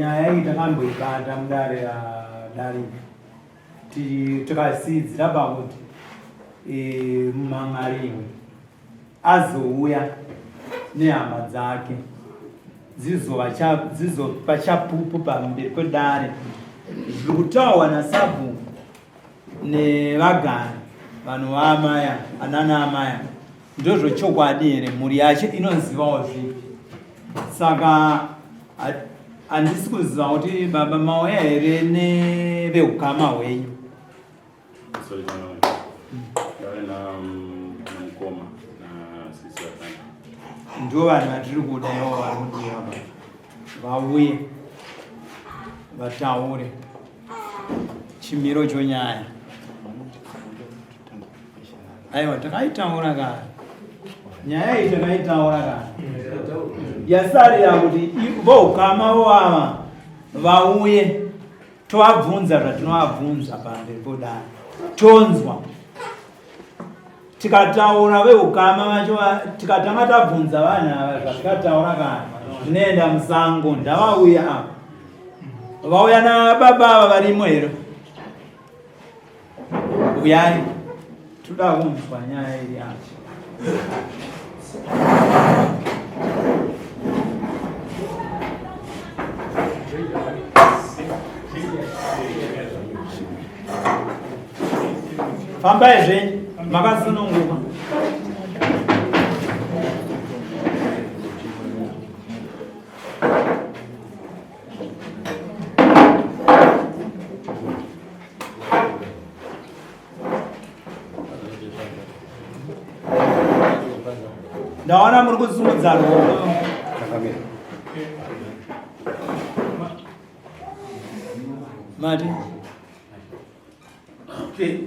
Nyaya iyi takamboibata mudare radarika, tikasiidzira pakuti e, mumhan'ariwe azouya nehama dzake dzizopa chapupu pamberi kwedare zviri kutaurwa nasabhuku nevagari vanhu vaamaya anana amaya ndozvochokwadi here mhuri yacho inozivawo zvipi saka handisi kuziva kuti baba mauya here neveukama hwenyu. Ndivo vanhu vatiri kuda ivo vari kudiwa baba vauye vataure chimiro chonyaya. Aiwa, takaitaura kare nyaya iyi, takaitaura kare. Yasarira kuti voukama voava vauye, tovabvunza zvatinovabvunza pamberi podare, tonzwa. Tikataura veukama vacho, tikatanga tabvunza vanhu ava zvatikataura kare, zvinoenda musango. Ndavauya apa, vauya nababa ava varimo here? Uyai, toda kunzwa nyaya iri apa. Fambai zvenyu makasununguka. Ndaona muri kusimudza ruoko. Mati.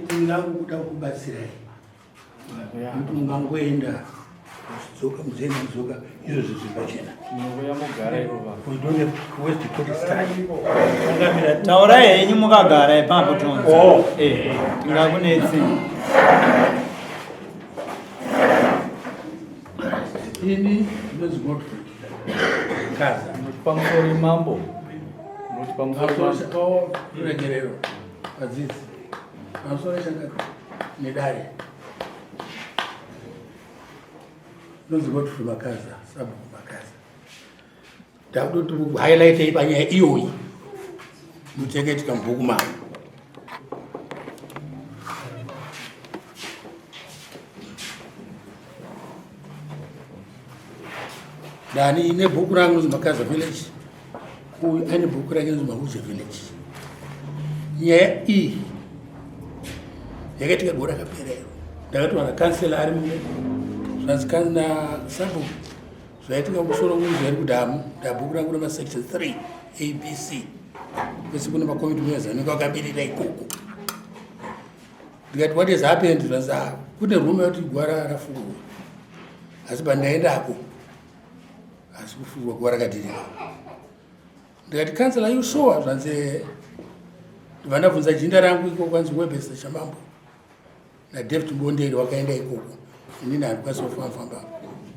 Tingangoda kubatsirai kuti mungangoenda muchidzoka, muzoenda mudzoka izvozvo zviri pachena. We don't have to waste the court's time. Taurai henyu mukagara ipapo tonzi. Oh. Eh, tingakunetsi. Ini ndinonzi Godfrey Kaza. Pamusoro mambo. Unoti pamusoro mambo. Oh, ruregerero vadzidzi. Pamusoro chakati nedare. Ndinonzi Godfrey Makaza, sabhuku Makaza. Ndakutoti highlight panyaya iyoyi. Muchekaitika mubhuku mavo. Ndani nebhuku rangu rinonzi Makaza Village. Uyu ane bhuku rake rinonzi Mahuje Village. Nyaya iyi yakaitika gore rakapera iro. Ndakatowana kansela ari muno, zvanzi na sabhuku zvaitika kumusoro kunzi ari kudhamu. Ndabhuku rangu remasection 3 ABC, kwese kune makomiti members anenge vakamirira ikoko. Ndikati, "What has happened?" Zvanzi, "Ah, kune rume yekuti gwara rafurwa." Asi pandaendako asi kufurwa guva rakadhirika. Ndikati, "Councillor, you sure?" Zvanzi, ndibva ndabvunza jinda rangu ikoko, anzi Webester Chamambo naDavid Mbonderi wakaenda ikoko. Inini handikwanisi kufamba famba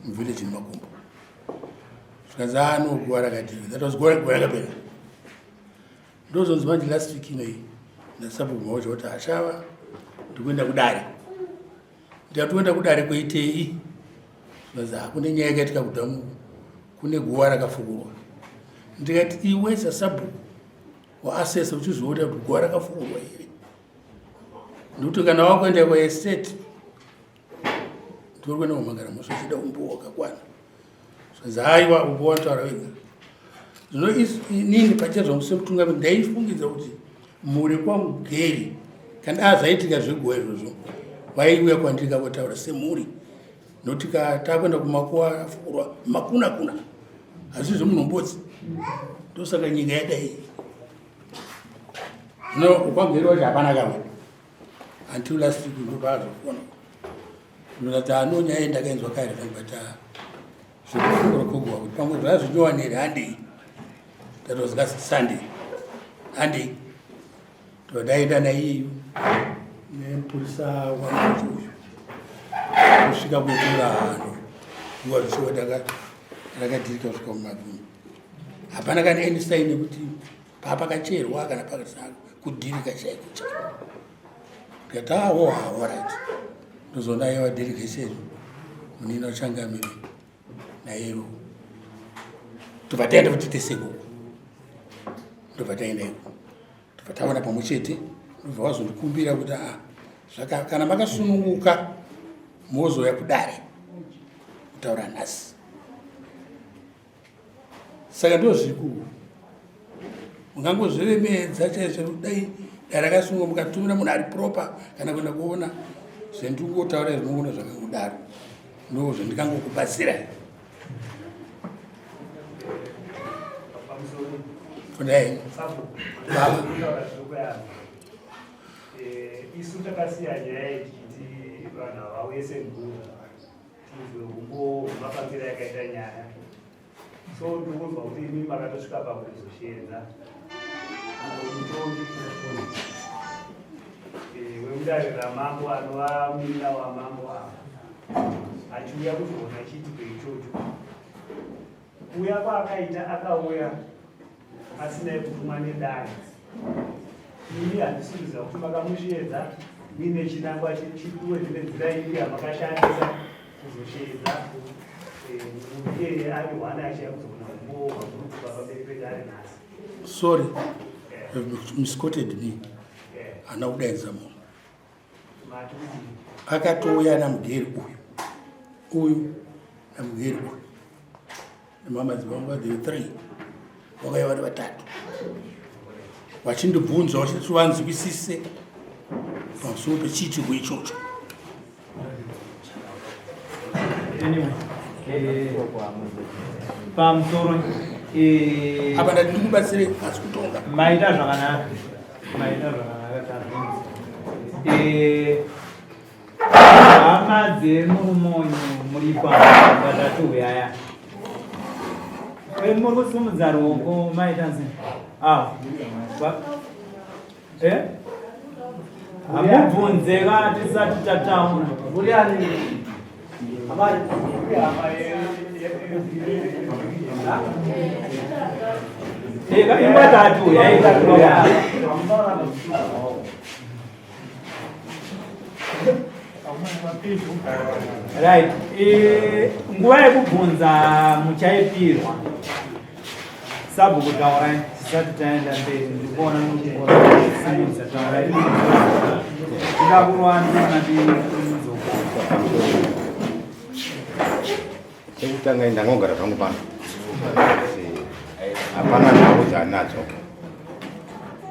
muvillage nemakumbo. Zvikanzi, "Ah, no, guva rakadhirika." That was gore rakapera. Ndozonzi manje last week inoyi nasabhuku Maocha kuti ashava ndikuenda kudare. Ndikati, "Kuenda kudare kuitei?" Zvikanzi, "Ah, kune nyaya yakaitika kudhamu, kune guva rakafukurwa." Ndikati, "Iwe sasabhuku waasesa uchizoona kuti guva rakafukurwa here? Ndikuti kana wakuenda kuestate ndiri kuenda kumhangara mhosva uchida umbowo wakakwana." Zvikanzi, "Haiwa, umbowo wanotaura wega." Zvino inini pachezvangu semutungamiri ndaifungidza kuti mhuri kwamugeri kana azvaitika zveguva izvozvo vaiuya kwandiri kavotaura semhuri, nokuti takuenda kumakuva afukurwa makuna kuna asi zvemunhombodzi. Ndosaka nyika yadai. Zvino kwamugeri wacho hapana kamwe until last week ndopaazofona ndikati ano nyaya ndakainzwa kare, but zvekufukura koguva kuti pamwe zvazvinyowani here. Handei, that was last Sunday. Handei, todaenda naiyeyu nemupurisa wangu uyu kusvika kutora hanhu nguva zvishuwa rakadhirika kusvika mumabvuni. Hapana kana any sign yekuti papakacherwa kana pakudhirika chaiko chaiko. Ndikati awo ah, alright. Ndozoona aiwa delegation munina uchangamire naivo tobva taenda kuti tese ikoko. Ndobva taenda ikoko. Tobva taona pamwe chete ndobva wazondikumbira kuti ah, zvaka kana makasununguka mozouya kudare kutaura nhasi. Saka ndozviku mungangozviremedza chaizvo dai dai rakasunga mukatumira munhu ari proper kana kuenda kuona zvendingotaura izvi mungoona zvakangodaro ndo zvandikangokubatsirai kudai baba. Isu takasiya nyaya ichiti vanhu havauye semhuri tinzwe humbowo hwemafambiro yakaita nyaya so ndirikunzwa kuti imi makatosvika pakuzosheedza mutongi eh, wemudare ramambo anova munin'ina wamambo ava achiuya kuzoona chiitiko ichocho. Kuuya kwaakaita akauya asina yekutumwa nedare. Ini handisi kuziva kuti makamusheedza muine chinangwa chipi uye nenzira ipi yamakashandisa kuzosheedza eh, munhu iyeye ari hwana achiya kuzoona umbowo hwamuri kupa pamberi pedare nhasi. Sorry, you have misquoted me. Hana kudaidza munhu. Akatouya namugeri uyu uyu namugeri uyu nemamadzibaba vangu they were three vakauya vari vatatu vachindibvunza vachiti vanzwisise pamusoro pechiitiko ichocho. Anyway, pamusoro apa ndati ndikubatsire asi kutonga maita zvakanaka maita zvakanaka tazvinzwa. Hama dzemurume uyu muripo apa vatatu huyaya. Muri kusimudza ruoko maita sei? Awo. Eh? Hamubvunze ka tisati tataura. Muri ani? Amai. Eka imbatatu yaita. Right. Eh, nguva yekubvunza muchaipirwa. Sabhuku taurai tisati taenda mberi ndikuona mukusimudza taurai. Ndida kurwa ndikuona ndikurumidza Chekutanga ndangogara zvangu pano. Hapana nhau dzaanadzo.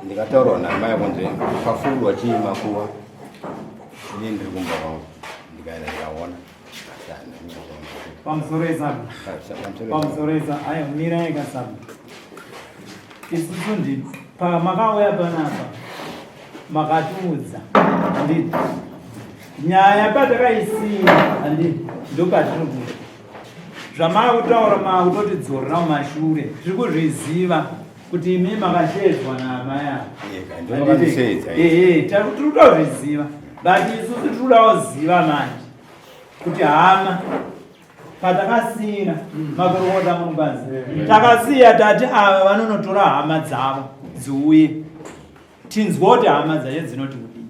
Ndikataurwa namai kunzi pafurwa chii makuva. Ini ndiri kumba kwangu ndikaenda ndikaona. Pamusoro esabu. Pamusoro esa ayo mirai kasabu. Isusu ndi pamakauya panapa makatiudza handiti nyaya patakaisiya handiti ndopatiri kuti zvamakutaura makutotidzorera mumashure tiri kuzviziva kuti imi makasheedzwa naamai ava tiri kutozviziva but isusu tiri kuda kuziva manje kuti hama patakasiira makorokota munukadzi takasiya tati ava vanonotora hama dzavo dziuye tinzwa kuti hama dzacho dzinoti kudii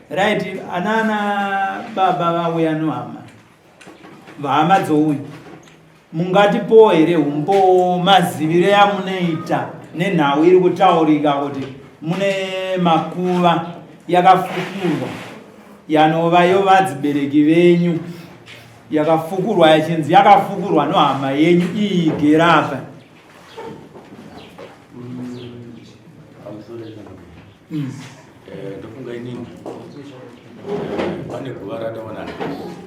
right anana baba vauya nohama vahama dzouyu mungatipowo here umbowo mazivire amunoita nenhau iri kutaurika kuti mune makuva yakafukurwa yanova yovadzibereki venyu yakafukurwa yachinzi yakafukurwa nohama yenyu iyi gerapa. Ndofunga inini pane guva rataona,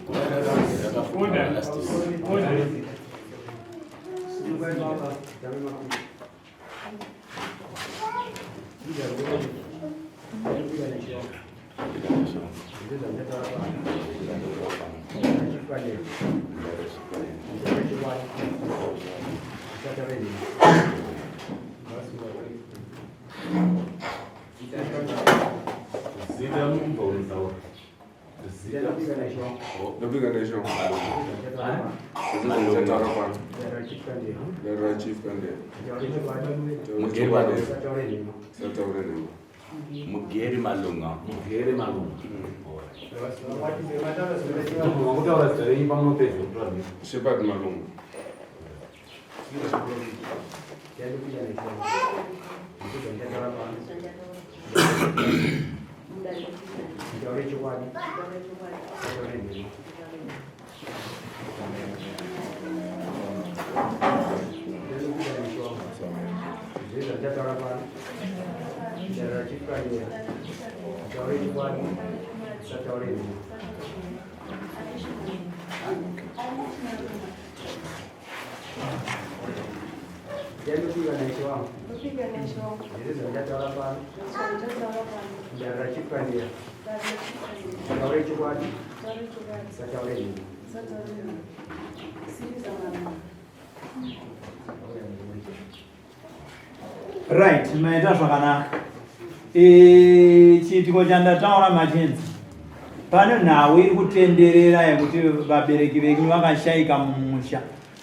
guva rakafukurwa last year. Zita mumba unotaura. Ndopika nesho. Ndataura pano. Dare raChief Kandera. Mugeri Malunga. Sataure nhema. Mugeri Malunga. Mugeri Malunga. Makutaura zita renyu pamunopedza kutaura. Shepard Malunga. Right, maita zvakanaka. E, chiitiko chandataura machinzi pane nhau iri kutenderera yekuti vabereki venyu vakashaika mumusha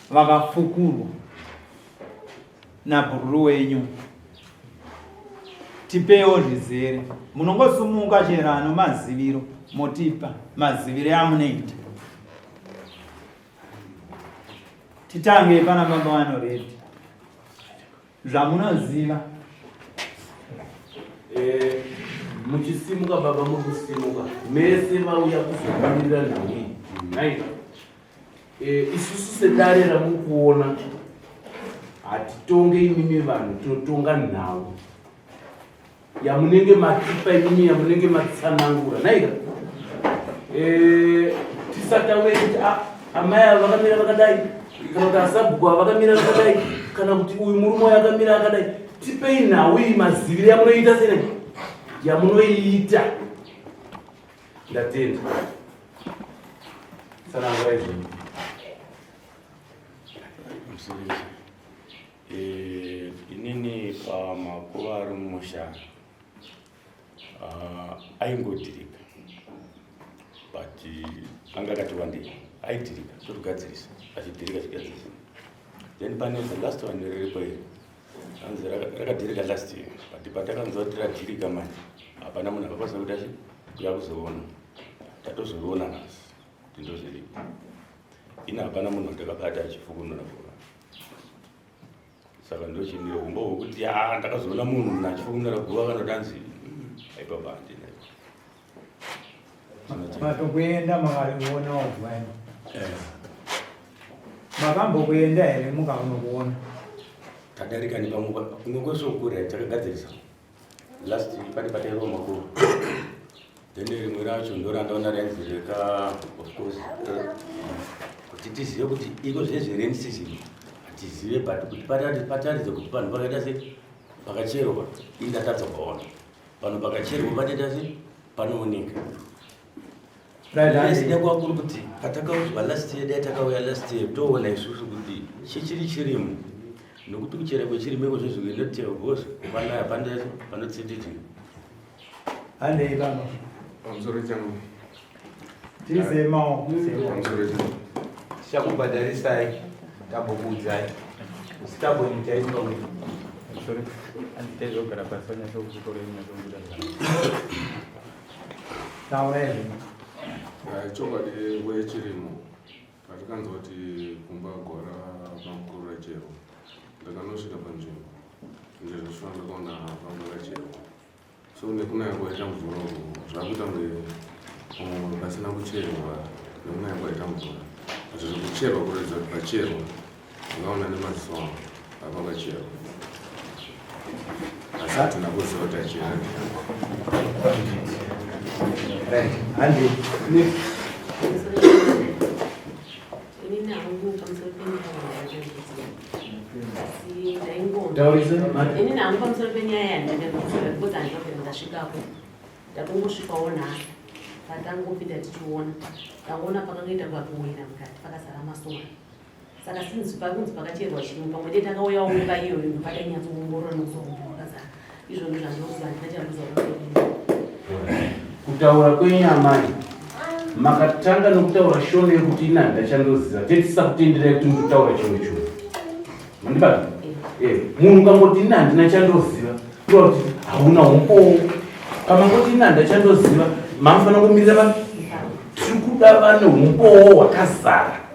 vakafukurwa nabhururu wenyu. Tipewo zvizere, munongosumuka chero ano maziviro motipa maziviro amunoita. Titange pana baba vanoredi zvamunoziva. Eh, muchisimuka baba, mukusimuka mese vauya kuzomirira nhau iyi nai. Eh, isusu sedare ramukuona hatitonge imimi vanhu, tinotonga nhau yamunenge matipa imimi, yamunenge matsanangura naika. Eh, tisataure kuti ah, amai ava vakamira vakadai, kana kuti asabhuku ava vakamira vakadai, kana kuti uyu murume uyu akamira akadai. Tipei nhau iyi maziviro yamunoita sene yamunoiita. Ndatenda, tsanangurai zvenyu. Eh, inini pamakuva ari mumusha aingodhirika, but anga akati wandei, aidhirika totogadzirisa, achidhirika achigadzirisa. Then pane the last one riripo iri, anzi rakadhirika last year, but patakanzwa kuti radhirika manje hapana munhu akakwanisa kuti achi kuya kuzoona. Tatozoriona nhasi kuti ndozviripo. Ini hapana munhu wandakabata achifukunura guva, saka ndochimira kumba hwekuti a ndakazoona munhu munhu achifukunura guva kana kuti anzi aipapa handina. Matokuenda makarionawo guva ino? Makambokuenda here mukaona kuona? Tadarika nepamwe kumwe kwesokura takagadzirisa last, pane patairwa makuru, then rimwe racho ndorandaona rainzi reka. Of course kuti tizive kuti iko zvezve rain season hatizive, but kuti pataridze kuti panhu pakaita se pakacherwa, ini ndatadza kuona panhu pakacherwa patoita se panooneka. Sida kwakuri kuti patakaudzwa last year, dai takauya last year toona isusu kuti chichiri chirimo, nokuti kuchera kwechirimo iko zvezvi kuendotewa because panaya panotsinditi. Handei baba. Pamusoro changu. Tizemawo. Pamusoro changu. Tichakubhadharisai, tambokuudzai stubborn chaiko. Anditezogara pasi vanyatsokutorenyatsokuita. Taura izvi. Chokwadi nguva yechirimo patikanzwa kuti kumba gora pamukuru rachero, ndakanosvika panzvimbo ndizvosvika ndakaona panga racherwa. So nekunaya kwaita mvura uku zvakuita kunge pasina kucherwa nekunaya kwaita mvura, but zvekucherwa kuratidza kuti pacherwa ndakaona nemaziso angu apakacherwa, asi hatina kuziva kuti achera. Right, handei. Inini hangu pamusoro penyaya yandakandisiya, asi ndaingo Taurisa, mati. Inini hangu pamusoro penyaya yandakandisiya, because handikabvira ndasvikako, ndakungosvikawo nhasi. Patangopinda tichiona, tangoona pakangoita pakuwira mukati pakazara masora. Saka since pakunzi pakacherwa chirimo, pamwe dei takauyawo nguva iyoyo ndopatainyatsoongorora nokusorombo wakazara. Izvo ndo zvandinoziva, handina chandoziva. Kutaura kwenyu amai. Makatanga nokutaura shona yekuti ini handachandoziva tetisakutenderai kuti mutotaura chimwe chinhu. Mandibata? Eh, munhu ukangoti ini handina chandoziva kureva kuti hauna umbowo. Kamangoti ini handachandoziva mamufanira kumirira vanhu. Tiri kuda vane umbowo hwakazara.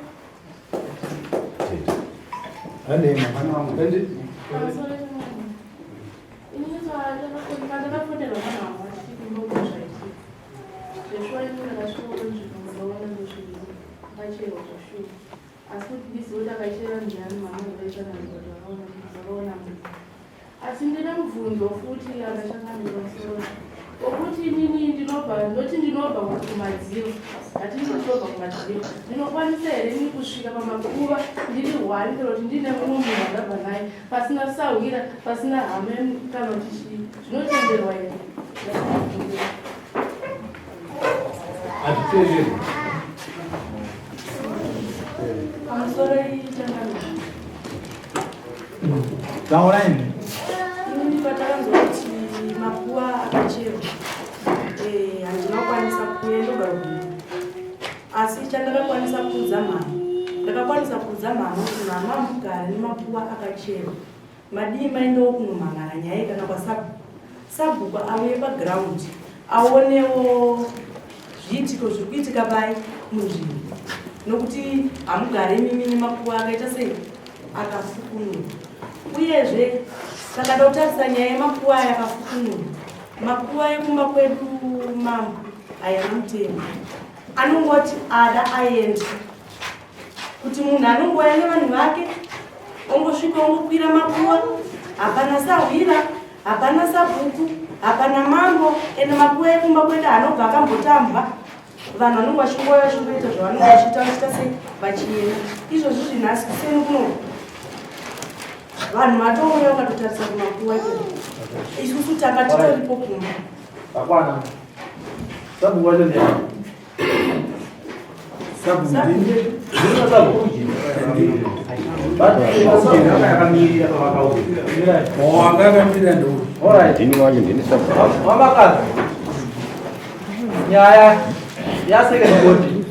Asi ndine mubvunzo futi akachangamira musoro wokuti inini ndinobva ndoti ndinobva kumadziro hatini ndinobva kumadziro ndinokwanisa here ini kusvika pamakuva ndiri hwani kana kuti ndiine mumwe munhu andabva naye pasina sahwira pasina hama kana kuti chii zvinotenderwa here? Hazvitenderwi. Pamusoro ichangamira. Taurai. Ini patakanzwa kuti makuva akacherwa eh, handina kukwanisa kuuya ndogara kumba asi chandakakwanisa kuudza mama ndakakwanisa kuudza mama kuti mama mugare nemakuva akacherwa madii maendawo kunomhan'ara nyaya kana kwasabhuku sabhuku auye paground aonewo zviitiko zviri kuitika pai munzvimbo nokuti hamugare imimi nemakuva akaita sei akafukunurwa uyezve takada kutarisa nyaya yemakuva aya akafukunurwa makuva ekumba kwedu mambo ayana mutemo anongoti ada aende kuti munhu anongouya nevanhu vake ongosvika ongokwira makuva hapana sahwira hapana sabhuku hapana mambo ende makuva ekumba kwedu anobva akambotambwa vanhu vanenge vachingouya vachingoita zvavanenge vachiita vachiita sei vachienda izvozvi zvinhasi kuseni kuno vanhu vatouya vakatotarisa kumakuva ikoko isusu tanga titoripo kumba Pakwana. Sabhuku wacho ndiani? Wamakazi, nyaya yasekeni koti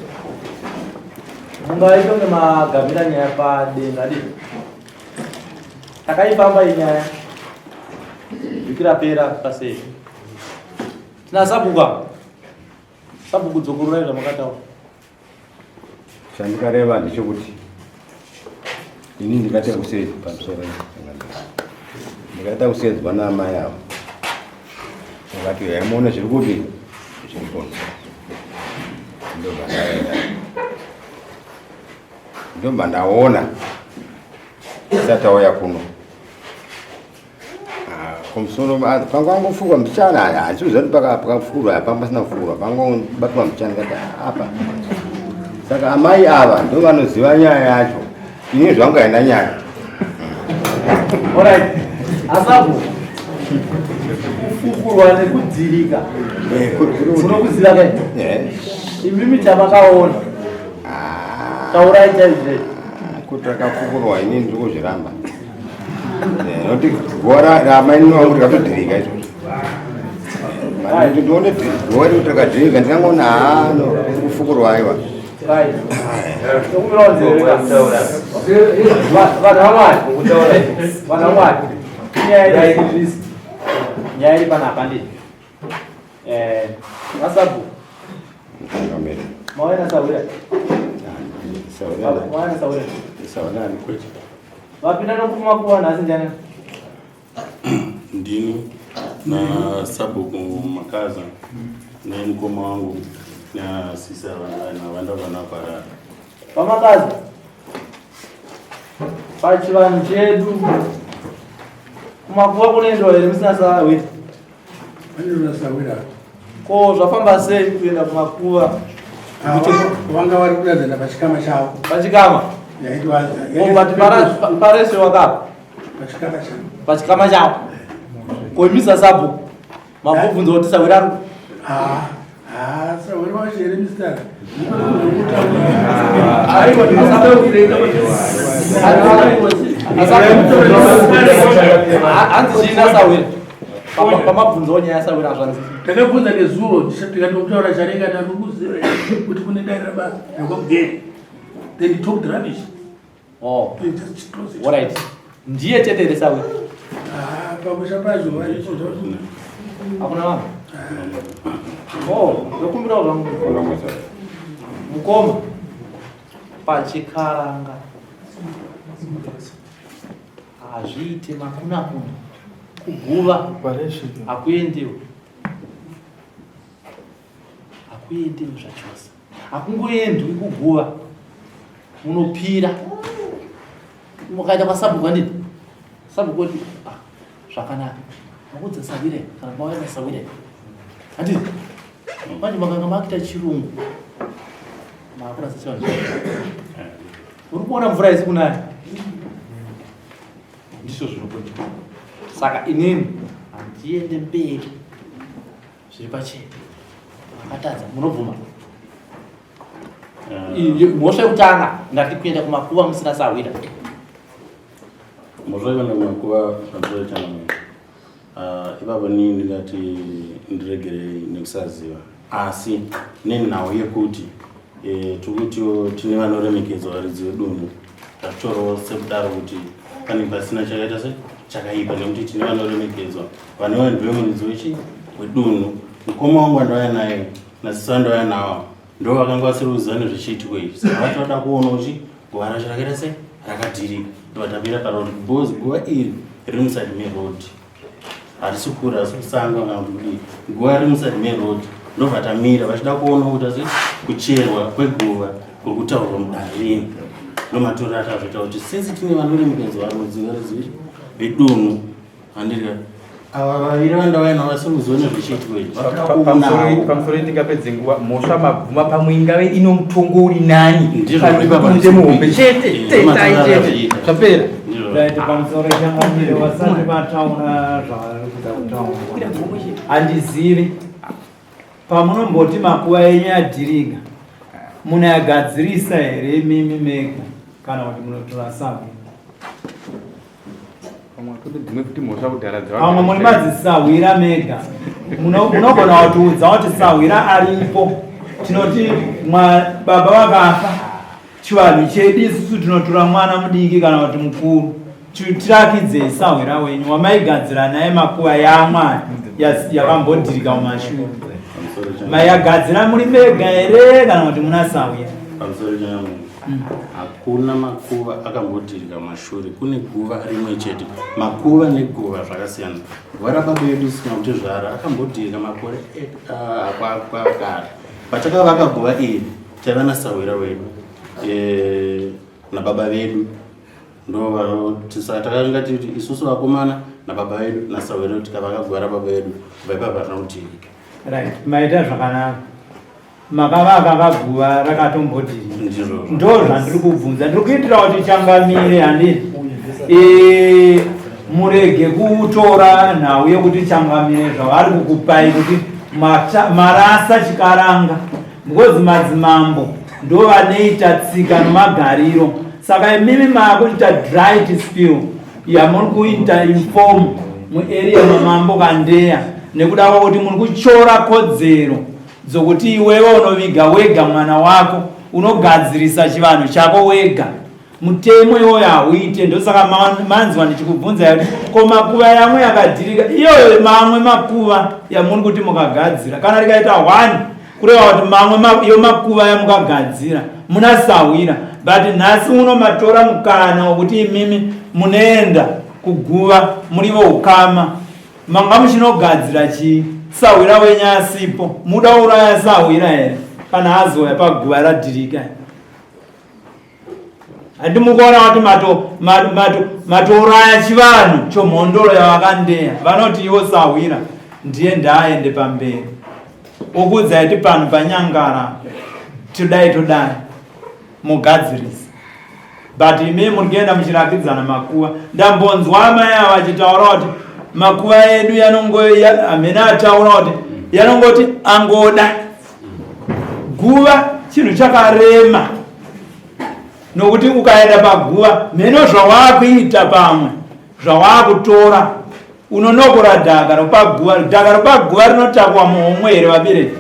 mungaite kunge magamira nyaya padenga dii takaifamba iyi nyaya vhiki rapera pasei tina sabhuka Sabhuku dzokororai zvamakataura. Chandikareva ndechekuti ini ndikaita kusei pamusoro ndikaita kusedzwa naamai avo vakati uyai muone zviri kupi zviri kuno ndobva ndaenda ndobva ndaona isati auya kuno Ah, kumusoro ah, panga wangofurwa mbichana aya handisi kuziva kuti pakafurwa aya panga pasina kufurwa panga wangobatwa mbichana kati ah, apa saka amai ava ndo vanoziva nyaya yacho ini zvangu haina nyaya Alright. Asabu. Kufukurwa nekudhirika. Eh, Munokuziva kai? Eh. Imimi chamakaona. Taurai chaizvo. Kuti akafukurwa ini ndiri kuzviramba. Eh, noti guva ramainini wangu rikatodhirika izvozvo eh, ndione guva iri kuti rikadhirika ndingangoona haano kufukurwa aiwa nyaya iri panapa ndi eh, vasabu maona sawira maona sawira Vapinda nokumakuwa nhasi ndiani? Ndini na sabhuku Makaza nemukoma wangu nasisa vanda vana parara. VaMakaza, pachivanhu chedu kumakuwa kunoendwa here musina sahwira? Ko zvafamba sei kuenda kumakuva? Vanga vari kuratidza pachikama chavo. Pachikama? But parese wakapa? Pachikama chavo. Pachikama chavo. Ko imisa sabhuku mabvubvunza kuti sahwira ari Ah, ah, sahwira wacho here Mr. Hanzi chii nasahwira? Pamabvunzawo nyaya yasawira zvanzi. Ndakabvunza nezuro ndikatotaura charenga ndanokuziva kuti kune dare rabasa rekwamugere. Then he talked rubbish. Oh. They just close it. Alright. Ndiye chete here sawira? Ah, pamusha pacho varipo. Hakuna vanhu. Oh, ndokumbirawo zvangu. Mukoma. Pachikaranga. Hazviite makunakuna. Kuguva hakuendewe. Hakuendewe zvachose. Hakungoendwi kuguva. Munopira. Mukaenda kwasabhuku handiti? Sabhuku oti ah, zvakanaka. Makudza sawire kana mauya nasawire. Handiti? Manje makanga makuita chirungu. Makurasa chivanhu. Uri kuona mvura isi kunaya? Ndizvo zvinokoneka. Saka inini handiende mberi zviri pachena. Makatadza munobvuma. Mhosva yekutanga ndati kuenda kumakuva musina sahwira. Mhosva yekuenda kumakuva zvandinoita ipapo nii ndingati ndiregerei nekusaziva asi nenhau yekuti e, tikutiwo tine vanoremekedzwa varidzi vedunhu tatorawo sekudaro kuti pane pasina chakaita se chakaipa nekuti tine vanoremekedzwa vanova ndive muridzi wechi wedunhu mukoma wangu andauya naye nasisi vandauya nawo ndo vakanga vasiri kuziva nezvechiitiko ichi saka vati vada kuona kuti guva racho rakaita se rakadhirika ndovatamira paroad because guva iri riri muside meroad harisi kure harisi kusangwa kana kuti kudii guva riri muside meroad ndobva tamira vachida kuona kuti asi kucherwa kweguva kuri kutaurwa mudare rini ndomatorero atazvoita kuti since tine vanoremekedzwa varudzi varidzi vedunhu handika ava vaviri vandauya navo vasiri kuziva nezvechiitiko ichi pamusoro ndingapedze nguva mhosva mabvuma pamwe ingave ino mutongo uri nani pane muhombe chete tetai chete zvapera Right, pamusoro changamire vasati vataura zvavari kuda kutaura handizivi pamunomboti makuva enyu adhirika munayagadzirisa here imimi mega kana kuti munotora sahwira Pamwe muri madzisahwira mega munogona kutiudza kuti sahwira aripo tinoti baba vakafa chivanhu chedu isusu tinotora mwana mudiki kana kuti mukuru tirakidzei sahwira wenyu wamaigadzira naye makuva yamwari yakambodhirika mumashure maiyagadzira muri mega here kana kuti muna sahwira Hakuna makuva akambodhirika mashure, kune guva rimwe chete. Makuva neguva zvakasiyana. Guva rababa vedu isina kutizvara akambodhirika makore akare. Patakavaka guva iri taiva nasahwira wedu e, nababa vedu ndo takanga titi isusu vakomana nababa vedu nasahwira wedu tikavaka guva rababa vedu kubva ipapo hatina kudhirika. Right, maita zvakanaka. Makavaka kaguva rakatombodhirika. Ndo zvandiri kubvunza. Ndiri kuitira kuti changamire handiti e, murege kutora nhau yekuti changamire zvavari kukupai kuti marasa chikaranga because madzimambo ndo vanoita tsika nomagariro. Saka imimi maakuita dry spill yamuri kuita inform muarea mamambo Kandeya nekuda kwekuti muri kutyora kodzero dzokuti iwewe unoviga wega mwana wako, unogadzirisa chivanhu chako wega. Mutemo iwoyo hauite. Ndosaka manzwa ndichikubvunza kuti ko makuva yamwe yakadhirika iyoyo, mamwe makuva yamuri kuti mukagadzira kana rikaita 1 kureva kuti mamwe yo makuva yamukagadzira munasahwira, but nhasi uno matora mukana wekuti imimi munoenda kuguva muri voukama manga muchinogadzira chii? Sahwira wenyu asipo, muda uraya sahwira here kana azouya paguva radhirika? Handi mukuona kuti matouraya chivanhu chomhondoro yavakandeya vanoti iwo sahwira ndiye ndaaende pamberi okuudzai ti panhu panyangara todai todai mugadzirisa, but imi muri kuenda muchirakidzana makuva. Ndambonzwa amai ava vachitaura kuti makuva edu yanongo hamene ataura kuti yanongoti angoda guva chinhu chakarema nokuti ukaenda paguva mheno zvawakuita pamwe zvawakutora. Unonokora dhaka ropaguva, dhaka ropaguva rinotakwa muhomwe here vabereki?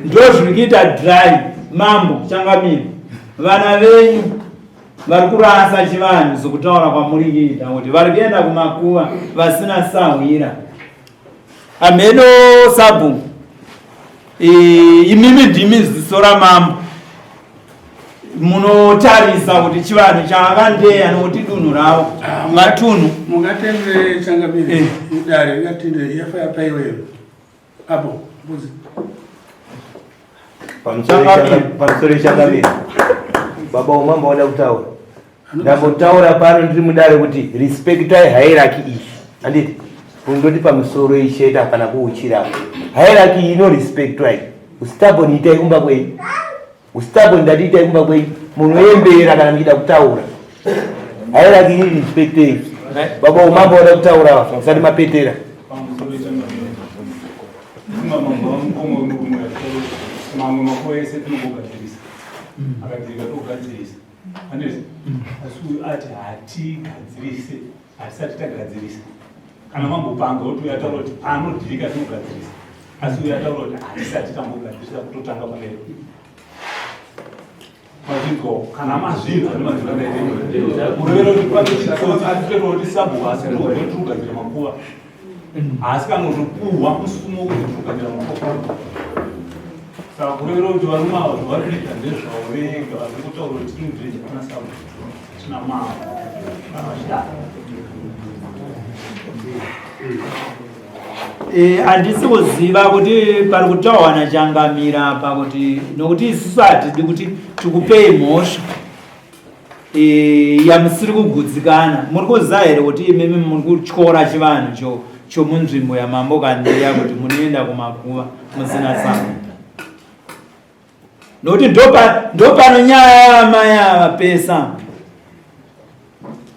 Ndozviri kuita dry mambo changamire. Vana venyu vari kurasa chivanhu sokutaura kwamuri kuita kuti vari kuenda kumakuva vasina sahwira. Hameno sabhuku imimi ndimi ziso ramambo munotarisa kuti chivanhu chaakandeya nokuti dunhu ravo ah, matunhu mungatendere changamire eh. dare ringatendere yafa yapaiweyo apo mbuzi pamusoro changamire baba umambo wada kutaura ndambotaura pano ndiri mudare kuti respectai hierarchy iyi handiti kundoti pamusoro ichete hapana kuuchira hierarchy iyi inorespectwa iyi ustabon itai kumba kwenyu ustabon ndati itai kumba kwenyu munoembera kana muchida kutaura hierarchy iyi respectei baba umambo wada kutaura musati mapetera mamwe makuva ese tinogogadzirisa akadhirika togadzirisa Andizvo? Asi uyu ati hatigadzirise, hatisati tagadzirisa. Kana mambopanga kuti uyu ataura kuti panodhirika tinogadzirisa. Asi uyu ataura kuti hatisati tambogadzirisa kutotanga pamene. Mazvinzwa kana mazvinzwa nemazvinzwa ndaite. Kurevera kuti pane chitsotsi chiri kuti sabhuku asi tiri kugadzira makuva. Asi kana uzopuhwa musumo wekuti tiri kugadzira makuva. Saka kurevera kuti varume ava zvavari kuita ndezvavo vega vari kutaura kuti tiri muvhireji pana sabu tina mama kana vachidaro. Eh, handisi kuziva kuti pari kutaurwa nachangamira apa kuti nokuti isusu hatidi kuti tikupei mhosva eh, yamusiri kugudzikana muri kuziva here kuti imimi muri kutyora chivanhu cho chomunzvimbo yamambo kandeya kuti munoenda kumakuva musina sanga nokuti ndopano nyaya yaamai ava pesa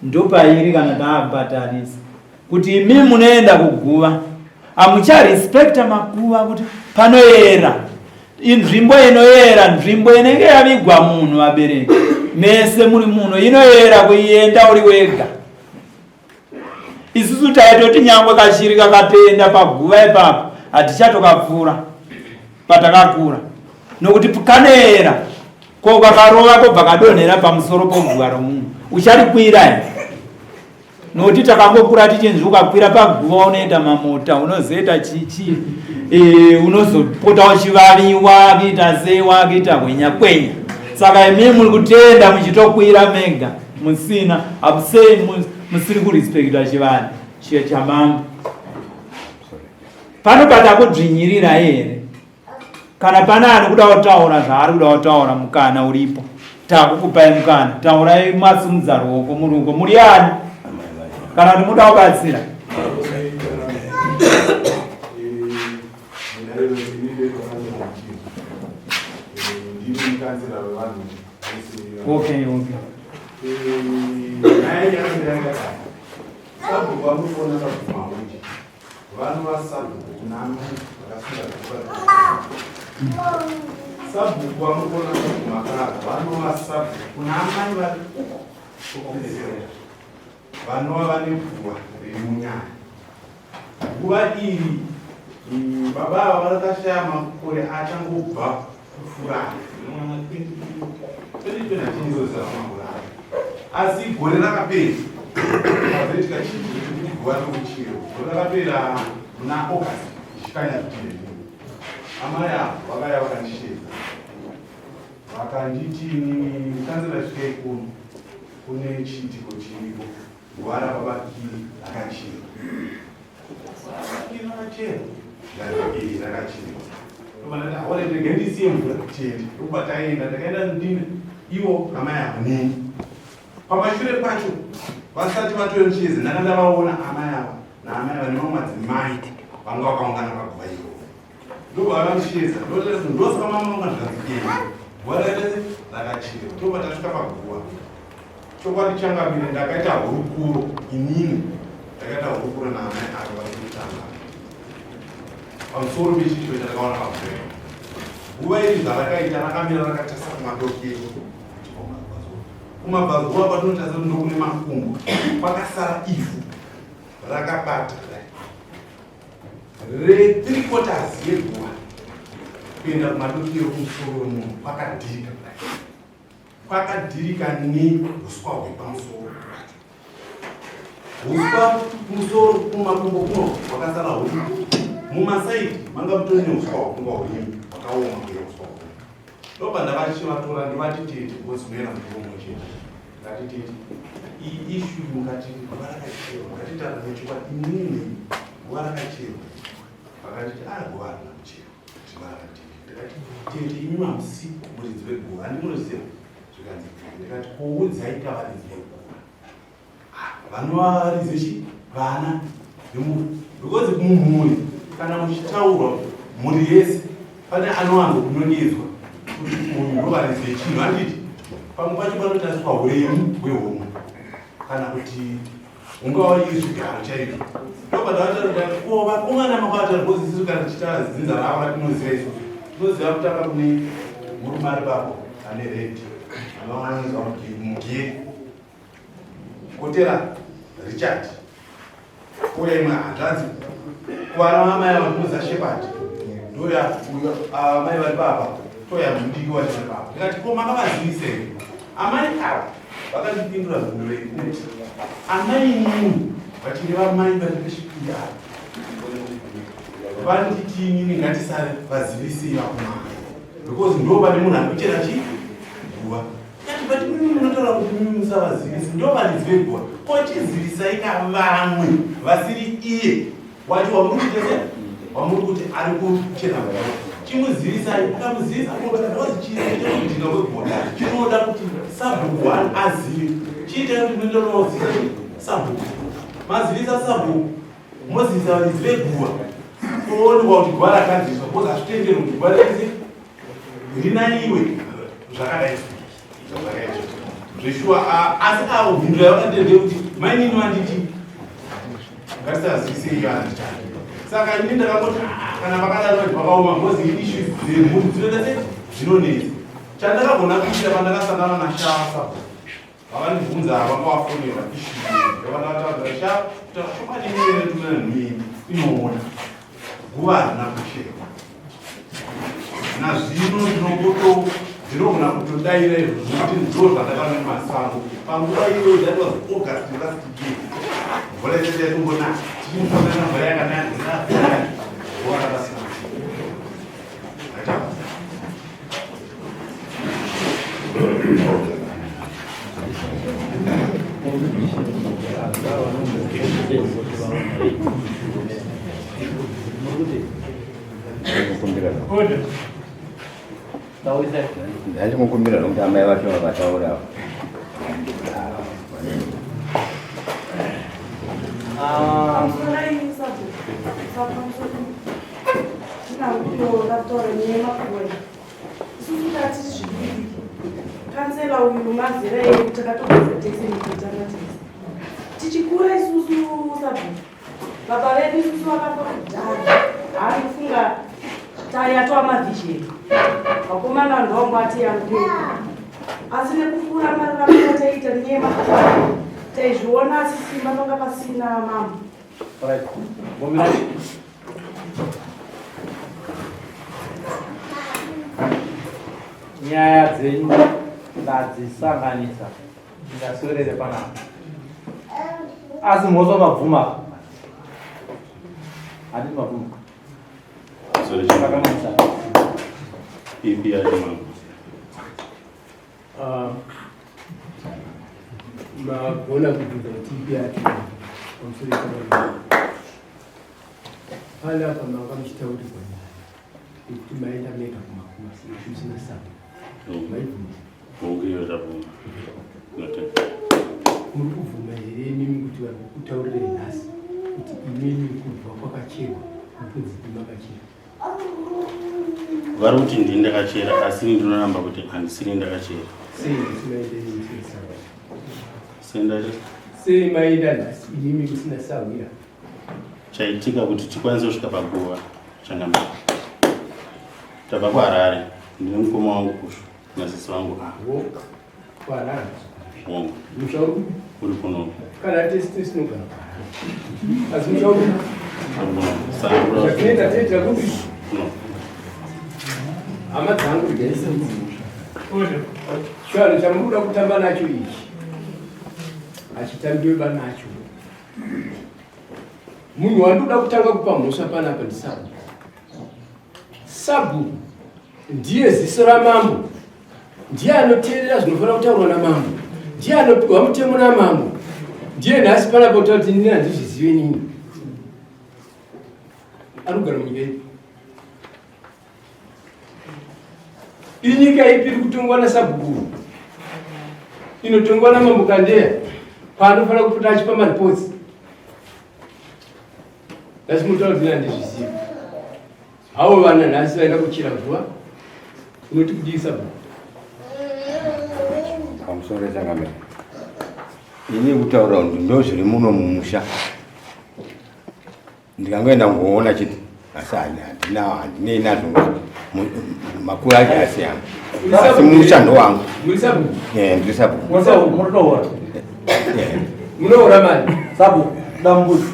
ndopairi kana taakupatarisa kuti imi munoenda kuguva hamucharespekta makuva kuti panoyera inzvimbo inoyera nzvimbo inenge yavigwa munhu vabereki mese muri muno inoyera kuienda uri wega isusu taitoti nyangwe kashiri kakatoenda paguva ipapo hatichatokapfuura patakakura nokuti kanoera ko kakarova kobva kadonhera pamusoro poguva romunhu ucharikwira here nokuti takangokura tichinzi ukakwira paguva unoita mamota unozoita chichi e, unozopota uchivaviwa kuita sei wakuita hwenya kwenya saka imi muri kutenda muchitokwira mega musina hamusei musiri kurespekta chivanhu chiye chamambo pano patakudzvinyirirai here kana pane ari kuda kutaura zvaari kuda kutaura mukana uripo takukupai mukana taurai masimudza ruoko muruko muri ani kana kuti muda kubatsira okay okay Sabhuku vamboona sabhuku mahundi vanova sabhuku kuna amai vakasunga guva sabhuku vamboona sabhuku makara vanova sabhuku kuna amai vari uko kokupedzisira vanova vane guva riri munyaya guva iri mm, baba ava vakashaya makore achangobva kupfurana asi gore rakapera pazoitika chinhu chekuti guva rikuchiro gore rakapera muna august ichikanya zvitende amai avo vakaya vakandishedza vakanditi kanzela svikai kuno kune chiitiko chiriko guva rababakiri rakachirwa ndisiye mvura tiende ndokubva taenda ndakaenda ndine ivo amai avo neni pamashure pacho vasati vatore muchezi ndanga ndavaona amai ava naamai ava nemamwe madzimai vanga vakaungana paguva iroro ndobva vamushedza ndosaka mamanga zvikanzikei guva rakaita rakachirwa ndobva tasvika paguva Chokwadi changamire ndakaita hurukuro inini ndakaita hurukuro naamai avo vari kutanga pamusoro pechiito chandakaona paguva guva iri zvarakaita rakamira rakatarisa kumadokero kumabvazuva kwatinotarisa kuti ndokune makumbo kwakasara ivhu rakabata kudai. Re3 quarters yeguva kuenda kumadokero kumusoro uno kwakadhirika kudai. Kwakadhirika neuswa hwepamusoro pacho. Uswa kumusoro kumakumbo kuno hwakasara hurimo. Mumasaidi manga mutori neuswa hwakunga hurimo hwakaoma kuya uswa hurimo. Ndobva ndavachivatora ndovati tete because tinoenda mvura umwe chete. Ndati tete iyi issue mukati guva rakacherwa mukatitaura nechokwadi inini guva rakacherwa vakanditi ah guva harina kucherwa guva rakadhirika ndikati tete imi mamusi muridzi weguva handi munoziva zvikanzi ndikati kuudzai kavaridzi veguva vanovaridzi vechi vana vemunhu because mumhuri kana muchitaurwa mhuri yese pane anowanzo kunongedzwa kuti uyu ndovaridzi vechinhu handiti pamwe pacho panotariswa uremu hwehomwe kana kuti ungava iri zvigaro chaizvo ndobva ko vakomana makwatari because isusu kana tichitaura dzinza ravo ratinoziva isusu tinoziva kutanga kune murume ari papo ane redi anowanzwa mugeri Kotera Richard kouya imwe hanzvadzi kuvana vamai ava ndinoziva Shepard ndoya uyo amai vari papa toya mudiki wacho vari papa ndikati ko makavazivisa here amai ava vakandipindura mhinduro yekuti amai inini vachireva mai vari pechipiri ava vanditi inini ngatisare vazivisei vakomana because ndo pane munhu ari kuchera chii guva Kati but mimi munotaura kuti mimi musavazivisi ndo varidzi veguva ko chizivisai ka vamwe vasiri iye wacho wamuri kuita sei wamuri kuti ari kuchena guva chimuzivisai ukamuzivisa because chii chekudhinga kweguva chinoda kuti sabhuku one azive chiitai kuti munoenda sabhuku mazivisa sabhuku mozivisa varidzi veguva toonekwa kuti guva rakadziviswa because hazvitenderwi kuti guva rizi rinaiwe zvakadai zvakaita zveshuwa asi avo mhinduro yavakandira ndeyekuti mainini vanditi ngatisazivisei vandichati saka ini ndakangoti kana vakadaro vanhu vakaoma because issues dzemhuri dzinoita se dzinonetsa chandakagona kuita pandakasangana nashasa Vakandibvunza vanga vafonera issue yavandakataura sha kutaura chokwadi inini tumena nhuyi inoona guva harina kucherwa nazvino ndinokuto ndinogona kutodaira izvo zvinokuti ndo zvandakaona nemasango panguva iyoyo that was August last year mvura isati yatombonaya tichimboonana mvura yakanaya guva rakasina Ndachikukumbira nokuti amai vacho vakataura. Isusu tati zvidiki. Kansela uyu mazera edu takatopedza tese nekutanga tese. Tichikura isusu sabhuku. Baba vedu isusu vakafa kudhara. Haanofunga tayatwa mavhizheni. Vakomana vanhu vangu ati yambei. Asi nekukura mari taiita nenyaya yemakuva taizviona asi simba panga pasina mama. Right. Ngomirai. Nyaya dzenyu ndadzisanganisa ndaswerere panapa. Asi mhosva mabvuma. Handiti mabvuma. Sorry, Sakanganisa. Ipi yacho mambo? Ah, magona kubvunza kuti ipi yacho pamusoro pekamari pane apa manga muchitaurirwa nyaya yekuti maenda mega kumakuva musina sabo maibvuma muri kubvuma here imimi kuti vari kukutaurirai nhasi kuti imimi kubva kwakacherwa mukunzi makachera vari kuti ndini ndakachera asi ini ndinoramba kuti handisini ndakachera sei maenda nhasi imimi musina sahwira chaitika kuti tikwanise kusvika paguva changamire tabva kuharare ndine mukoma wangu kushu nasisi vangu a kuharare uri kuno kana tese tisinogara asi musha uri Zvatinoita tinoitira kuti hama dzangu chivanhu chamuri kuda kutamba nacho ichi hachitambiwe banacho. Munhu wandinoda kutanga kupa mhosva panapa ndisabhuku. Sabhuku ndiye ziso ramambo, ndiye anoteerera zvinofanira kutaurwa namambo, ndiye anopiwa mutemo namambo, ndiye nhasi panapa kutaura kuti inini handizvizive inini. Anogara munyika ipi? Inyika ipi iri kutongwa nasabhuku? Inotongwa namambo Kandeya paanofanira kupota achipa maripotsi. Nhasi munotaura kuti handizvizivi. Havo vana nhasi vaenda kuchira guva unoti kudii sabhuku? Pamusoro changamire. Ini kutaura ndozviri muno mumusha. Ndikangoenda kungoona chete asi handina handinei nazvo makuru acho asiyana asi musha ndowangu. Muri sabhuku? Eh, ndiri sabhuku. Munohora. Munohora mari? Sabhuku, dambudzo.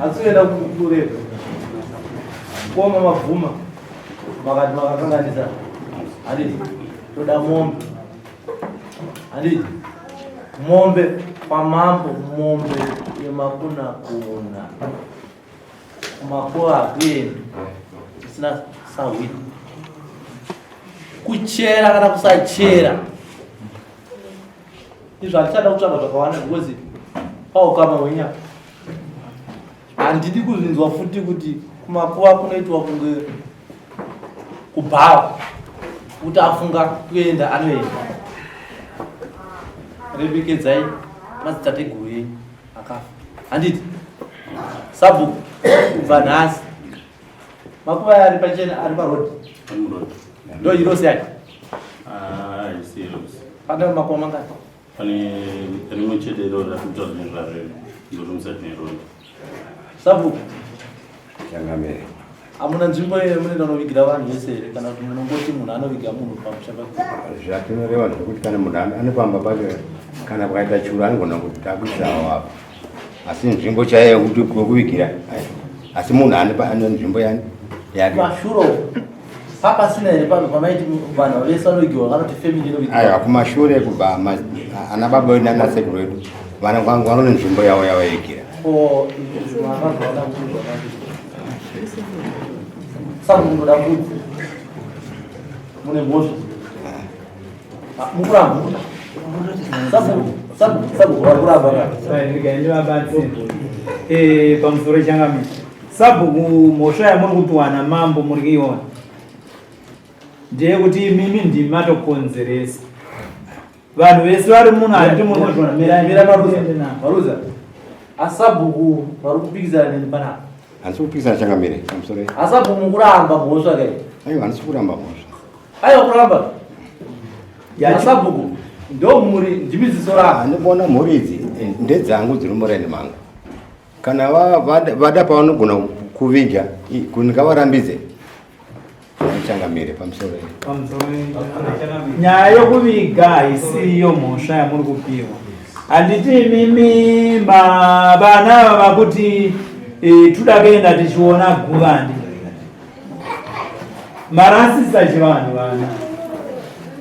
Asi uenda kureva. Koma mabvuma. Makati makakanganisa. Handiti. Toda mombe. Handiti. Mombe kwamambo mombe yemakuna kuna. Kumakuva hakuendi. Isina sahwira. Kuchera kana kusachera. Izvo handichada kutsvaga zvakawanda because paukama hwenyama. Handidi kuzvinzwa futi kuti kumakuva kunoitwa kunge kubhawa kuti afunga kuenda anoenda. Rebekedzai madzitateguru enyu akafa. Handiti? Sabhuku kubva nhasi makuva aya ari pachena ari paroad. Ndo irosi yacho. Ah, haisi irosi. Pane makuva mangani? Pane rimwe chete iro ratuta nezvazvo ndorumisa nerori. Sabhuku. Changamire. Hamuna nzvimbo yemunoenda kunovigira vanhu vese here kana kuti munongoti munhu anoviga munhu pamusha pake? Zvatinoreva ndezvekuti kana munhu anopamba pake kana pakaita churu anogona kuti takuisawo apa. Asi nzvimbo chaiyo yekuti yekuvigira asi munhu ane ane nzvimbo yani yake. Kumashure papasina here pano pamaiti vanhu vese vanovigiwa kana kuti family inovigiwa? Aiwa kumashure kubva ana baba vedu nana sekuru vedu vana vangu vane nzvimbo yavo yavaivigira. Ko izvi makazoona kuti zvakadii? Saka munoda mbudzi mune mhosva mukuramba sabhuku vari kuramba ndivabatsire eh, pamusoro changamire sabhuku mhosva yamuri kupiwa namambo muri kuiona ndeyekuti imimi ndimi matokonzeresa vanhu vese vari muno handiti munozvona maruza asabhuku vari kupikisana neni panapa handisi kupikisana changamire pamusoro asabhuku mukuramba mhosva kai aiwa handisi kuramba mhosva aiwa kuramba asabhuku ndo mhuri ndimi ziso rako andikuona mhuri idzi eh, ndedzangu dziri muraini mangu kana vada pavanogona kuviga ndingavarambidze changamire pamusoro nyaya yokuviga haisiyo mhosva yamuri kupiwa handiti imimi vana ava vakuti e, tuda kuenda tichiona guva handi marasisa chivanhu vana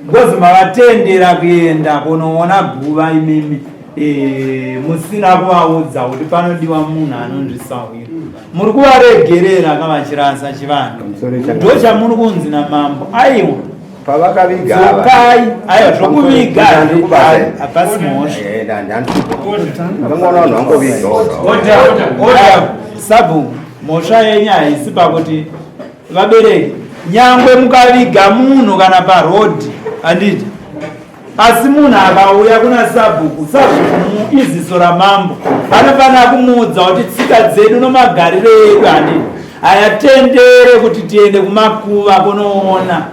because mavatendera kuenda kunoona guva imimi e, musina kuvaudza kuti panodiwa munhu anonzvisahwira muri kuvaregerera ka vachirasa chivanhu ndochamuri kunzi namambo aiwa pavakaviga dzokai aiwa zvokuviga hapasi mhosva sabhuku mhosva yenyu haisi pakuti vabereki nyangwe mukaviga munhu kana parodhi handiti asi munhu akauya kuna sabhuku sabhuku iziso ramambo anofanira kumuudza kuti tsika dzedu nomagariro edu handiti hayatendere kuti tiende kumakuva kunoona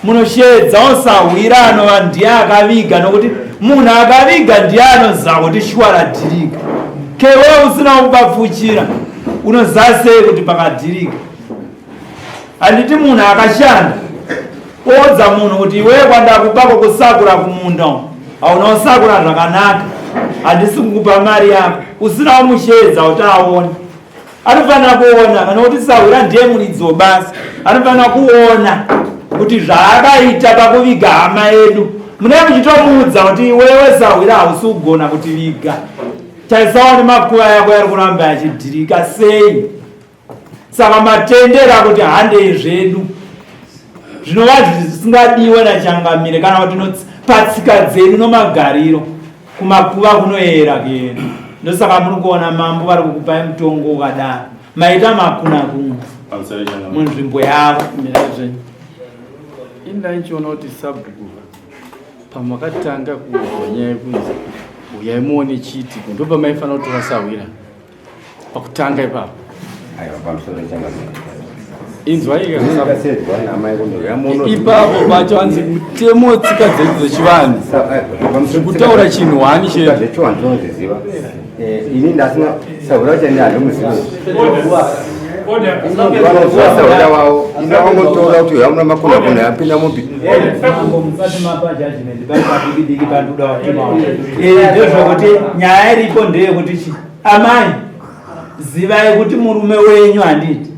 munosheedzawo sahwira anova ndiye akaviga nokuti munhu akaviga ndiye anoziva kuti shuwa radhirika kewe usina kupapfuchira unoziva sei kuti pakadhirika handiti munhu akashanda oudza munhu kuti iwewe kwandakupako kusakura kumunda umu hauna kusakura zvakanaka handisi kukupa mari yako usina kumusheedza kuti aone. Anofanira kuona kana kuti sahwira ndiye muridzi webasa, anofanira kuona kuti zvaakaita pakuviga hama yedu. Munee muchitomuudza kuti iwewe sahwira hausi kugona kutiviga, taisawo nemakuva yako yari kuramba yachidhirika sei. Saka matendera kuti handei zvedu, zvinova zvisingadiwe nachangamire kana kuti patsika dzedu nomagariro kumakuva kunoyera kuenda. Ndosaka muri kuona mambo vari kukupai mutongo ukadaro, maita makuna kuna munzvimbo yavo. Ini ndichiona kuti sabhuku pamakatanga kuudzwa nyaya yekunzi uyai muone chiitiko, ndopamaifanira kutora sahwira pakutanga ipapo. Aiwa, pamusoro changamire. Inzwai Inzwai ipapo pacho hanzi mutemo wetsika dzedu dzechivanhu kutaura chinhu hwani chete. Zvechivanhu tinozviziva. Ini ndasina sahwira chani handimuzivi. Vanoziva sahwira wavo. Ini vangotora kuti uya muna makona kuna yapinda mupi. Mambo, musati mapa judgment pari padiki diki pandoda kuti ndezvekuti nyaya iripo ndeyekuti chi amai zivai kuti murume wenyu handiti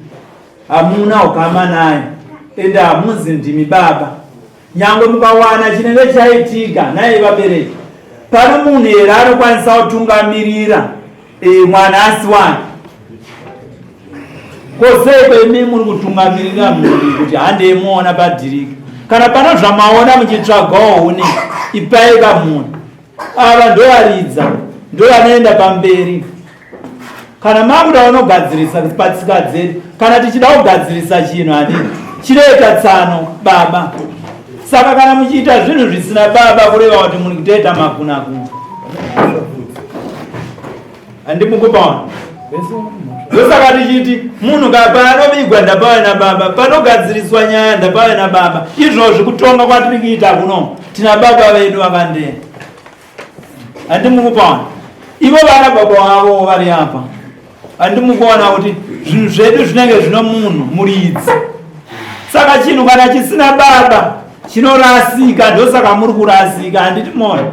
hamuna ukama naye, ende hamuzi ndimi baba. Nyangwe mukawana chinenge chaitika naye vabereki, pano munhu here anokwanisa kutungamirira mwana asi wake? Koseiko imi muri kutungamirira mhuri kuti handei muona padhirika? Kana pano zvamaona muchitsvagawo huni, ipai kamunhu. Ava ndovaridza, ndovanoenda pamberi. Kana makuda unogadzirisa patsika dzedu, kana tichida kugadzirisa chinhu handii chinoita tsano baba. Saka kana muchiita zvinhu zvisina baba, kureva kuti muri kutoita makunakuna. Handimukupaona. Ndosaka tichiti munhu paanovigwa ndapave nababa, panogadziriswa nyaya ndapave nababa. Izvozvi kutonga kwatiri kuita kuno, tina baba vedu vakandena. Handimukupaona. Ivo vana baba vavo vari apa. Handimukuona kuti zvinhu zvedu zvinenge zvino munhu muridzi. Saka chinhu kana chisina baba chinorasika. Ndosaka muri kurasika. Handiti mona,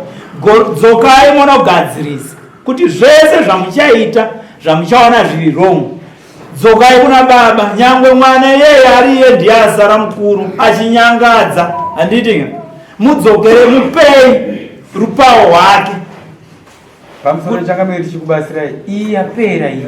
dzokai munogadzirisa kuti zvese zvamuchaita zvamuchaona zviri wrong, dzokai kuna baba. Nyangwe mwana iyeye ariye ndiye asara mukuru achinyangadza, handiti mudzokere mupei rupawo hwake. Pamusoro changamire, tichikubatsirai, iyi yapera iyi.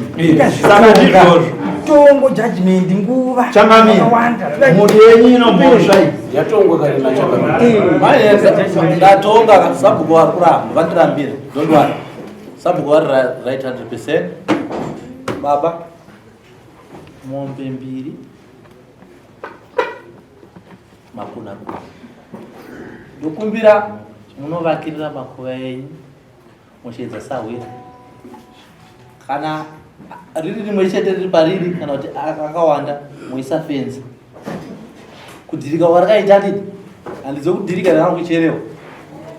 Saka ndizvozvo. Tongo judgment nguva Changamire, yakawanda. mhuri yenyu ino mhosva iyi. Yatongwa kare nachangamire. Ndatonga, sabhuku vari kuramba, vandirambira. Don't worry, sabhuku vari right 100%. Baba, mombe mbiri, makuna kuna. Ndokumbira munovakirira makuva enyu, muchiedza sahwira kana riri rimwe chete riri pariri, kana kuti akawanda moisa fenzi. Kudhirika kwarakaita, handiti handidzo kudhirika kana kucherewa,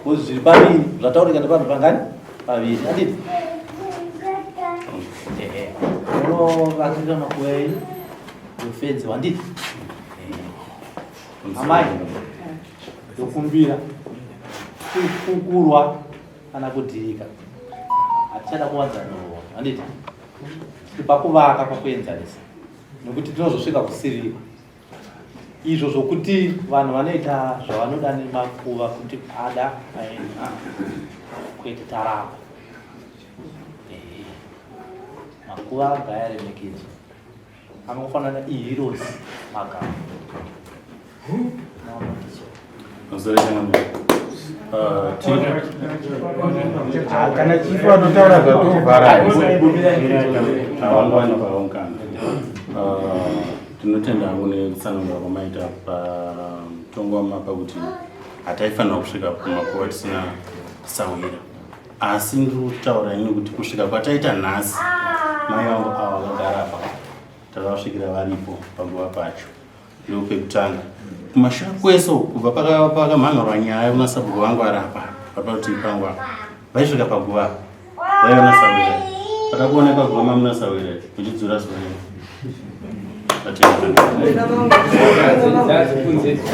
because zviri paviri zvataurika nevanhu pangani? Paviri, handiti? Ehe, munovakirira makuva enyu wefenzi, handiti? Amai, ndokumbira kufukurwa kana kudhirika hatichada kuwanza nhoroondo, handiti? Tiri pakuvaka, pakuenzanisa, nekuti tinozosvika kusiriko izvo zvokuti vanhu vanoita zvavanoda nemakuva kuti ada aenda kwete. Taramba. Ehe. Makuva ngaaremekedzwe, anongofanana iheroes magamba. Pamusoro changamire. Kana chifu anotaura zvatovhara. Havangwani paungana. Tinotenda hangu nekutsanangura kwamaita pamutongo wamapa kuti hataifanira kusvika kumakuva tisina sahwira, asi ndiri kutaura ini kuti kusvika kwataita nhasi, mai vangu ava vakagara apa, takavasvikira varipo panguva pacho. Ndo pekutanga kumashure kwese uku, kubva pakamhan'arwa nyaya kuna sabhuku vangu ari apa paparutivi pangu apa, vaisvika paguva vaiona sahwira. Patakuona paguva mamuna sahwira muchidzura zuva,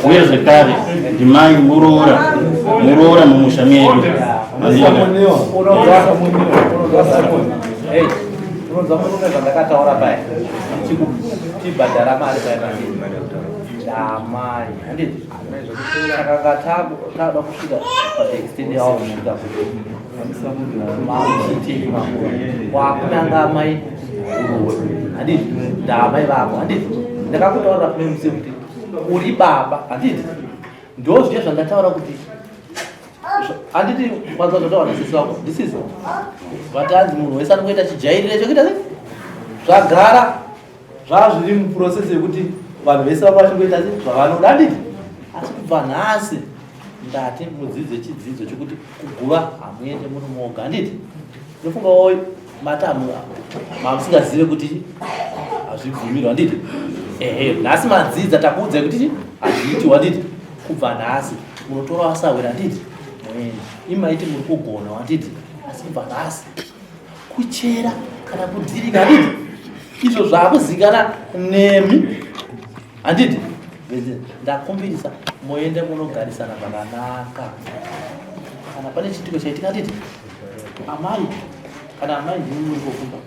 uye zvekare ndimai muroora, muroora mumusha medu. Unonzwa murume zvandakataura paya chikutibhadhara mari paya ndamai handiti saka tada kusvika paextend yawo kusvika makuchitei makuru wakunanga amai uruwe handiti ndaamai vako handiti ndakakutaurira kune musi kuti uri baba handiti ndozviye zvandataura kuti handiti kwanza zvataura nasisi vako ndisisi vatanzi munhu wese anongoita chijairire chokuita se zvagara zvazviri muprocess yekuti vanhu vese vanga vachingoita se zvavanoda handiti asi kubva nhasi ndati mudzidze chidzidzo chekuti kuguva hamuende muri moga handiti ndofunga wo mati mamusingazive kuti hazvibvumirwa handiti ehe nhasi madzidza takuudzai kuti hazviiti handiti kubva nhasi munotora vasahwira handiti moenda imaiti muri kugona handiti asi kubva nhasi kuchera kana kudhirika handiti izvo zvakuzikana nemi handiti ndakumbirisa moende munogarisana zvakanaka kana pane chiitiko chaitika handiti amai kana amai ndimi muri kokumba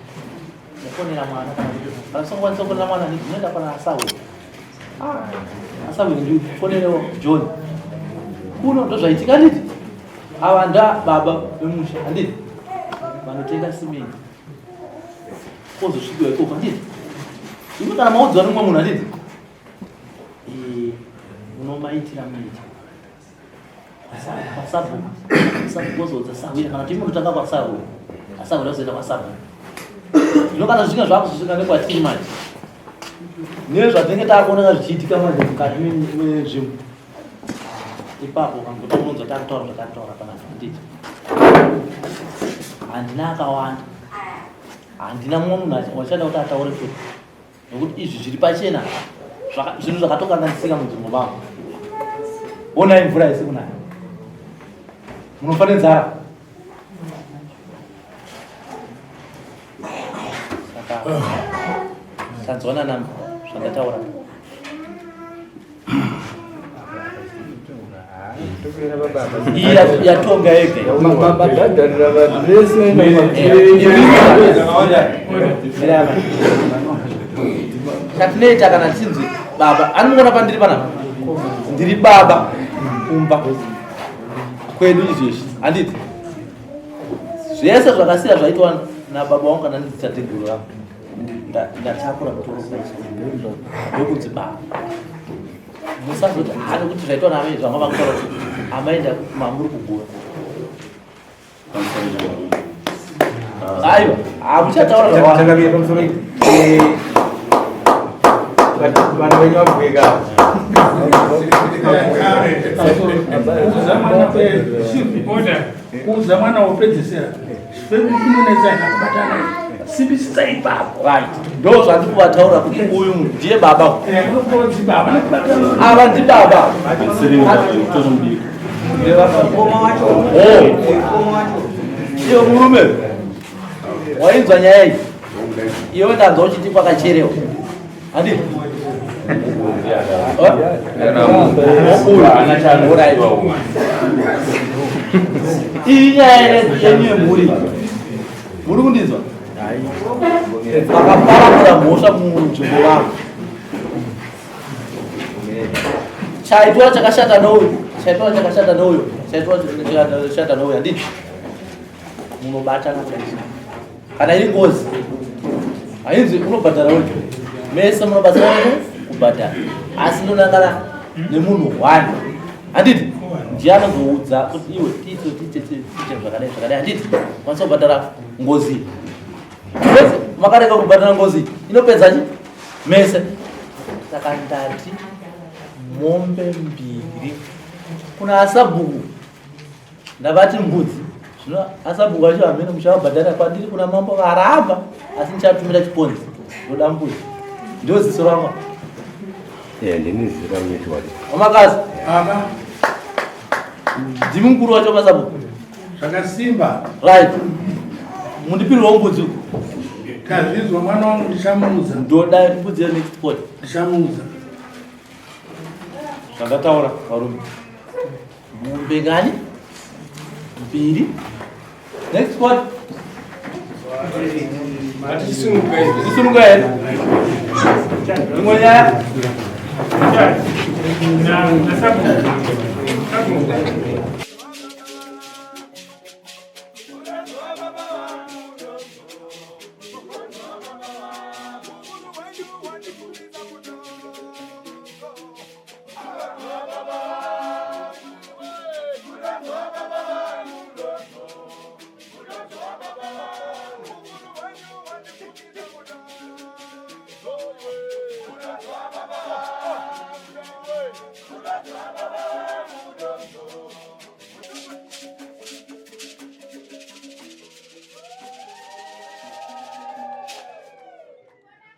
mufonera mwana kana kuti kana usingakwanisa kufonera mwana handiti munoenda pana asahwira ah, asahwira ndifonerewo john kuno ndozvaitika handiti ava nda baba vemusha handiti vanotenga simende kozosvikiwa ikoko handiti imi kana maudzwa nemumwe munhu handiti eh, munomaitira muita kwasabhuku sabhuku ozoudza sahwira kana kuti imi munotanga kwasahwira asahwira ozoenda kwasabhuku zvino kana zvichinge zvakuzosvika nekwatiri manje nezvatinenge takuoneka zvichiitika manje mukati menzvimbo ipapo kangoda kunonzwa takutaura zvatakutaura panapa handiti handina akawanda handina mumwe munhu wachada kuti ataure futi nokuti izvi zviri pachena zvinhu zvakatokanganisika munzvimbo mavo onai mvura isi kunaya munofa nenzara saka tanzwanana zvandataura yatonga yega mabhadharira vanhu vese chatinoita kana tichinzi baba anomuona pandiri panapa ndiri baba kumba kwedu izvezvi handiti zvese zvakasiya zvaitwa nababa wangu kana nditateguru rangu ndatakura mutoro ndokunzi baba musazoti ha nekuti zvaitwa naamai zvanga vakutaura kuti amai mamuri kugura aiwa hamuchataura zvakawanda vana venyu vabweka kuudza mwana wopedzesera inonetsa kubatana simbisisa ipapo right ndo zvandiri kuvataura kuti uyu ndiye baba ava ndibaba iyo murume wainzwa nyaya iyi iwe ndanzwa uchiti kwakacherewa handii iyi nyaya yenyu yemhuri muri kundinzwa vakaparamura mhosva munzvimbo vavo chaitwa chakashata nouyu chaitwa chakashata nouyu chaitwa chakashata nouyu handiti munobatana kudai kana iri ngozi hainzi unobhadhara wega mese munobatsira kubhadhara asi ndonangana nemunhu one handiti ndiye anozoudza kuti iwe tiite tiite tiite zvakadai zvakadai handiti kwanisa kubhadhara ngozi mese makarega kubhadhara ngozi inopedza chi mese saka ndati mombe mbiri kuna asabhuku ndavati mbudzi zvino asabhuku vacho hamene muchavabhadhara kwandiri kuna mambo varamba asi ndichatumira chiponzi ndoda mbudzi ndio ziso rangu wamakazi ndimi mukuru wacho masabhuku zvakasimba right mundipiriwo mbudzi uku tazvinzwa mwana wangu ndichamuudza ndoda mbudzi yenext pot ndichamuudza zvandataura varume Mombe ngani? Mbiri. Next one. Ngatichisununguka izvi. Tisununguka here? Imwe nyaya? Na, na sabhuku. Sabhuku.